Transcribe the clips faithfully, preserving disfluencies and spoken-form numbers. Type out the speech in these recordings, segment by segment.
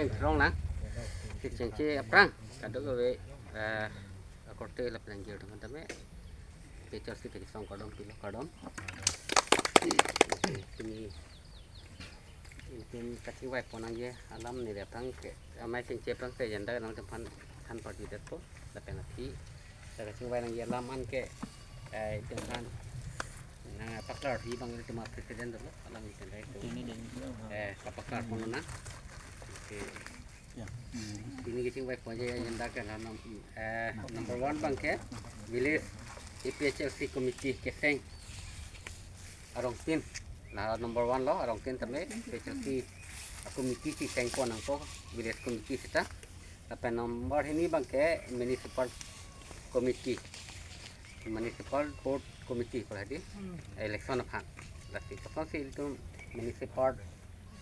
Rong nang. Kechengche aphrang kadokave, eh, akorte lapen angjir atum tame. Pechor si pechesong kardom pilo, kardom. Pini itum kachingvai pon nangji alam neli aphrang ke, amei chengche aphrang ke agenda nangtumphan than pardedetpo, lapen aphi ta kachingvai nangji alam an ke, eh, itumphan nangpaklarji abang itum a-president dolo, alam itum dai itum, eh, kapaklar pon nang. Okay. Pini kachingvai ponji agenda ke la nom-, eh, number one abang ke village A P H L C committee kecheng arongtin. La number one lo, arongtin tame A P H L C committee kecheng pon nangpo, village committee seta. Lapen number hini abang ke municipal committee, municipal board committee pu hedi, election aphan. Lasi kosonsi itum municipal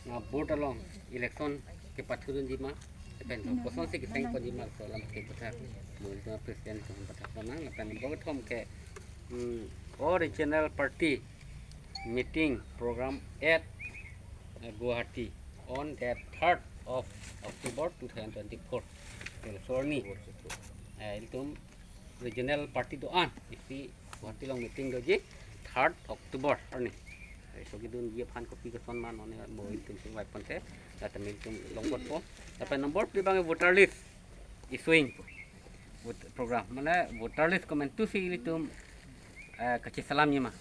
na board along election kepathurunji ma, lapen kosonsi kecheng ponji ma, laso alam ke puthak mo itum president atum pathak pon nang. Lapen number kethom ke, mm, all regional party meeting program at, uh, Guwahati on that third of October two thousand twenty-four. Tel sorni, eh, itum regional party do-an isi Guwahati along meeting doji third October arni. Eh, so kedunji aphan kopi koson ma non mo itum chingvai ponte, lapen itum longpotpo. Lapen number phli abang voter list issuing vote program. Mane voter list komantusi ilitum, eh, kacheselamji ma.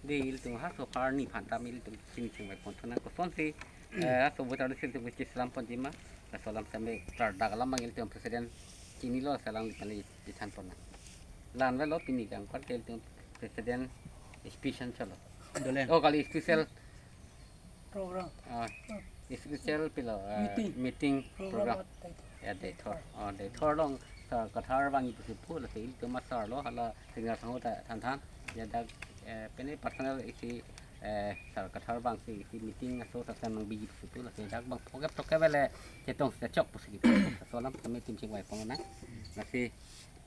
Dei ilitum ha so apharni aphan tame ilitum chini chingvai pon thu nang, kosonsi, eh, ha so voter list ilitum kacheselam ponji ma. Laso alam tame klardak alam abang ilitum president chinilo, laso alam tame chethan pon nang. La-an avelo, pini ke anparke ilitum president speech an cholo. Dolen. Oh, kali special program. Ah, special pilo, ah, meeting. Meeting program program. At Deithor. Oh, Deithor along sar Kathar vangji pusi pu, lasi ilitum a-sar lo, hala singer sangho ta thanthan. Ya dak, eh, pine personal isi, eh, sar Kathar vangsi isi meeting aso ta sen nangbiji pusi pu, lasi dak bang phokep tokep le chetong seta chok pusi pu. Laso alam tame itum chingvai pon nang. Lasi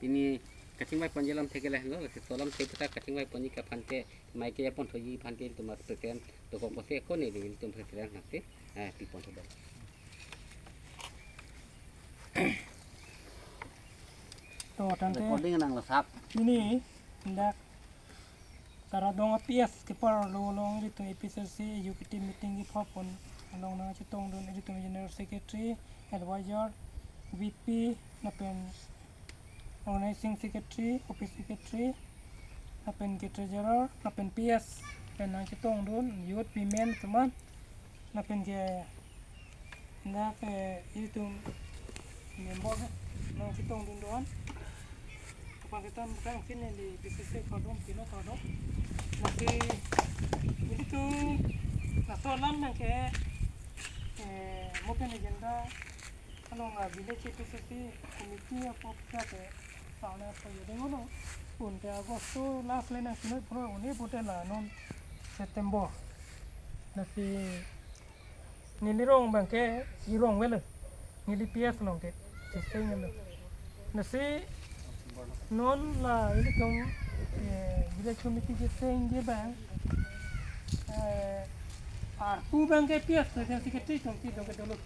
pini kachingvai ponji alam thek le lo, lasi laso alam thek puthak kachingvai ponji ke aphan ke, mei ke apon thoji aphan ke itum a-president dokok pusi ako ne itum president nangsi, eh, pi pon thodok. To, tangte recording nang lasap. Pini dak Taradong a-P S keparlo along ilitum A P H L C executive meeting kepho pon along nangchetongdun ilitum general secretary, advisor, V P, lapen organizing secretary, office secretary, lapen ke treasurer, lapen P S, pen nangchetongdun, youth, women atum an, lapen ke dak, eh, itum member nangchetongdun do-an. Kapan kita mukang sini di B C C kardom, pino kardom. Lasi ilitum laso alam abang ke, eh, mo pen agenda along, ah, village A P H L C committee apot ke, eh, sauna so yodeng uno. Pun ke August last le nangchinoi phro, une pute la non September. Lasi neli rong abang ke irong avelo. Neli P S along ke cheseng avelo. Lasi non la ilitum, eh, village committee chesengji abang, eh, arpu abang ke P S president secretary atum si dong ke dolo.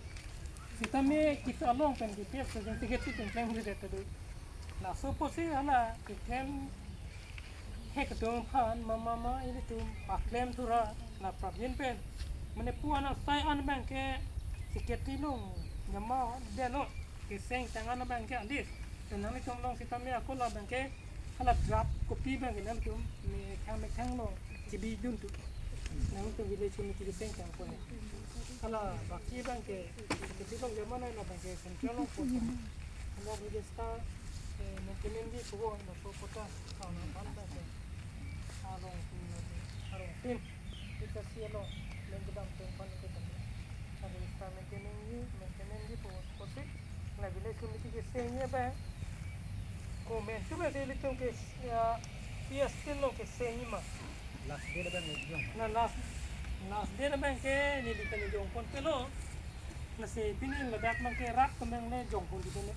Sitame kisa along pen ke P S president secretary atum klem le det do. Laso apotsi hala keklem hek atum aphan mama ma ilitum paklem thura la prapjin pen. Mane pu ana sai an abang ke secretary along jama delo, keseng tang an abang ke alis. Pen nanglitum along sitame ako la abang ke hala draft copy abang ke nanglitum mekhang mekhang along chibidun tu. Nanglitum village committee keseng tang ko he. Hala baki abang ke, secretary along jama nai la abang ke central along ko. Hala register, eh, maintenance ji ko, laso kota, ah, na ban abang ke. Arong, arong tin. Kita si along, leng kedam teng pan ke tadi. Hala register maintenance ji, maintenance ji ko, ko si. La village committee kesengji abang. Comment tu abang ilitum ke, ya, P S tin along kesengji ma. Last date abang ejong. Na last, last date abang ke neli kan ejong pon pelo. Lasi pini ladak abang ke rat abang le jong pon di pon.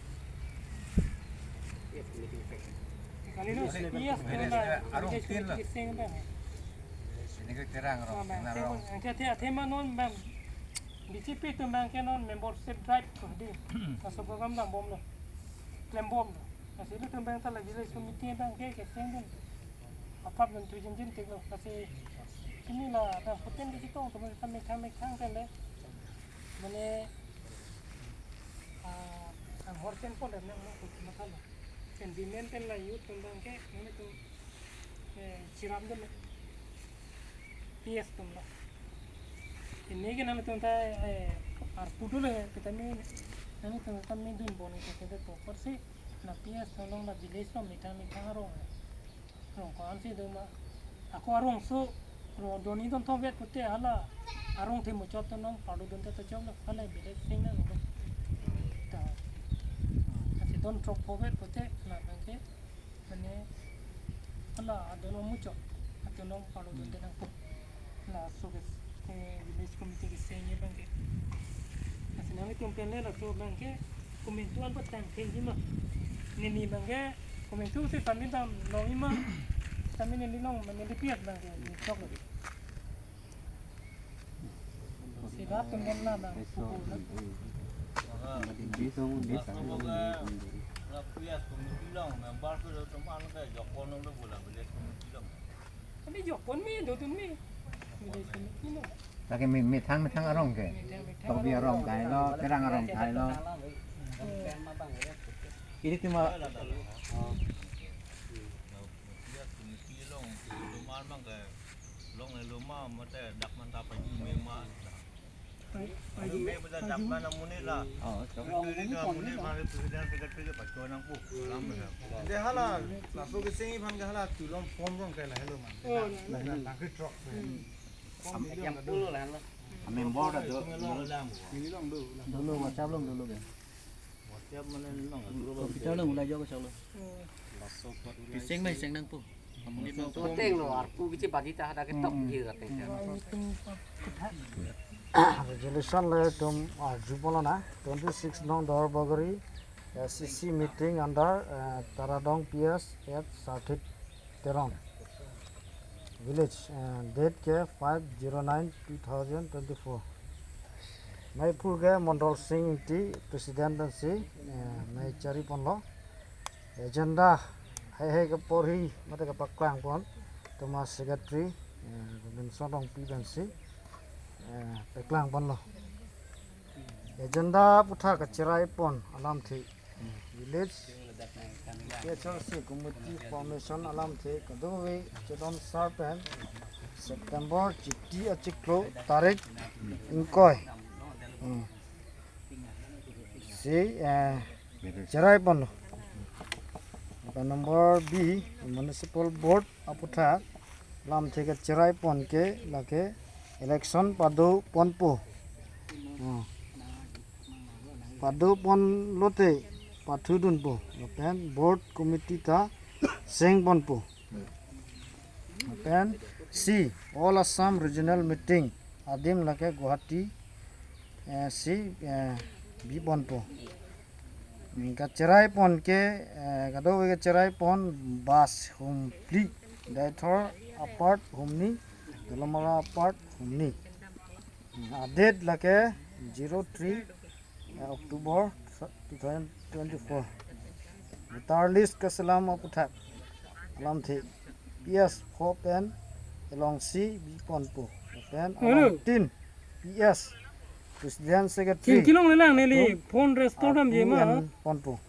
Yes, meeting second. Kali no, yes, yes, yes, yes, arong tin lo. Sini ke terang arong, abang, terang arong. Athe, athe, athe ma non abang. B J P atum abang ke non membership drive ko di. Laso program dambomlo. Klembomlo. Lasi ilitum abang ta la village committee abang ke kesengdun. Apap dun tujen jin tiklo. Lasi pini la abang puten di kitong atum ta methang methang pen le. Mane, ah, anghor chen pon dam nang lo, mathalo. Pen women pen la youth pen abang ke, mane tum, eh, chiram dun lo. P S atum lo. Pini ke nangtum ta, eh, arpu dun le, kita mi, nangtum ta mi dunbom ke kita to, apotsi la P S atum along la village along methang methang arong. Arong ko-ansi do ma. Ako arongso, ro doni don thomvet pute hala arong the muchot to nong pado don te to chom lo, hala village sing nang lo. Ta. Lasi don throk phovet pute la abang ke, mane, hala adon muchot, ato nong pado don te nangpo. Laso ke, eh, village committee kesengji abang ke. Lasi nangtum pen le laso abang ke komantu an patang thengji ma. Neli abang ke komantu si sami damlongji ma. Sami neli long, neli P S abang ke, ni chok lo. Si ba tum den la abang, pupu na. Di song, di song. Kami jokpon mi do tun mi. Village committee lo. Lake mi, methang methang arong ke. Methang methang Tokbi arong arong. Kailo, Terang arong kailo. Ini cuma Hala, laso kesengji aphan ke hala tulong form rong ke lahelo ma. Oh, na, na. Member ta do. Dolo, WhatsApp along dolo ke. WhatsApp mane long. Kita along ulai jo ke chalo. Oh. Piseng mai seng nangpo. Poteng lo, arpu bichi badi ta hadak ketok Hmm. Ji kateng. Resolution le tum arju pon lonang, twenty six nong Dorbagori S C C meeting under, eh, Taradong P S at Sarthit Terang village, eh, date ke five zero nine two thousand twenty-four. Mei aphu ke Mondol Sing Ingti president pensi, eh, mei chari ponlo. Agenda hei hei keporhi mate kepaklang pon atum a secretary, eh, Robinson Rongpi pensi, eh, paklang ponlo. Agenda aputhak kacherai pon alamthe, eh, village K H R C committee formation alamthe kadokave chedon sar pen September chiti achiklo tarik ingkoi. Hmm. Si, eh, cherai ponlo. Pen number B, municipal board aputhak lamthe kacherai pon ke lake election pado ponpo. Hmm. Pado pon lote pathudunpo. Lapen board committee ta seng ponpo. Lapen C, All Assam Regional Meeting adim lake Guwahati, eh, si, eh, bi ponpo. Hmm, kacherai pon ke, eh, kadokave kacherai pon bus hum phli, Deithor apart humni, Dolamara apart humni. Hmm, a-date lake zero three, eh, October two thousand twenty-four. Voter list kaselam aputhak alamthe P S pho pen along si bi ponpo. Pen Hello. Along tin P S President Secretary. King kilong le lang neli Tum phone restore dam je ma. Atu en ponpo.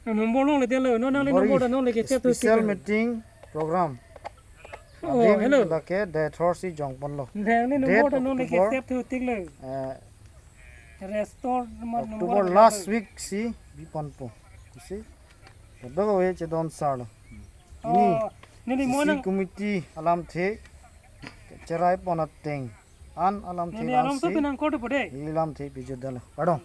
Number long le dia lo, no nang le Boris, number da non le ke set special meeting program. Oh, Adim hello. Lake Deithor si jong ponlo. Nang le number Date da non le ke October, set tu tik le. Eh, Restore number, number October last week si bi ponpo. Isi. Kadokave chedon sar lo. Oh, ini neli C C monang committee alamthe cherai pon ateng. An alamthe neli alam si to pinang kodo pode. Ini alamthe pijudalo. Pardon.